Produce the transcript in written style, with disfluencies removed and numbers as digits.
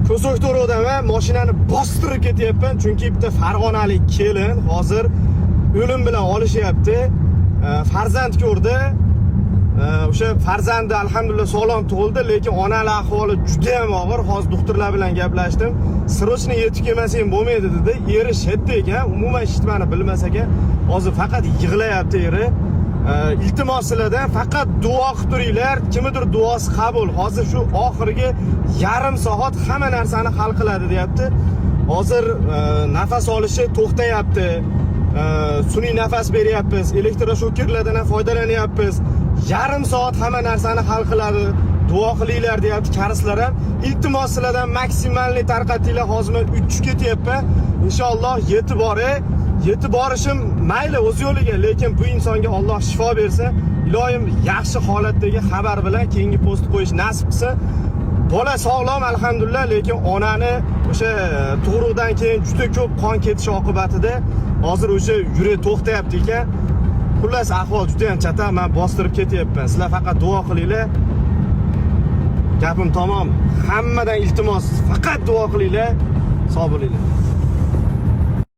Ko'sakto'rodaman, mashinani bostirib ketyapman, chunki bitta farg'onalik kelin hozir o'lim bilan olishyapti. Farzand ko'rdi. O'sha farzandi alhamdulillah sog'lom tug'ildi, lekin onali ahvoli juda ham og'ir. Hozir doktorlar bilan gaplashdim. "Срочно yetib kelmasang bo'lmaydi", dedi. Eri shetda ekan, umuman eshitmani bilmas ekan. Hozir faqat yig'layapti eri. Iltimos sizlardan, faqat duo qilib turinglar. Kimnidir duosi qabul. Hozir shu oxirgi yarim soat hamma narsani hal qiladi, deyapti. Hozir nafas olishi to'xtayapti. Sun'iy nafas beryapmiz, elektroshokerlardan ham foydalanyapmiz. Yarim soat hamma narsani hal qiladi. Duo qilinglar, deyapti karislar ham. Iltimos sizlardan, максимальный tarqatinglar. Hozir men 3 ketyapman. Inshaalloh yetib boray. Yetib borishim mayli o'z yo'liga, lekin bu insonga Alloh shifo bersin. Iloyim yaxshi holatdagi xabar bilan keyingi post qo'yish nasib qilsin. Bola sog'lom alhamdulillah, lekin onani o'sha tug'ruqdan keyin juda ko'p qon ketishi oqibatida hozir o'sha yurak to'xtayapti ekan. Xullas, ahvol juda ham chatoq, men bostirib ketyapman. Sizlar faqat duo qilinglar. Gapim tamom. Hammadan iltimos, faqat duo qilinglar. Sog' bo'linglar.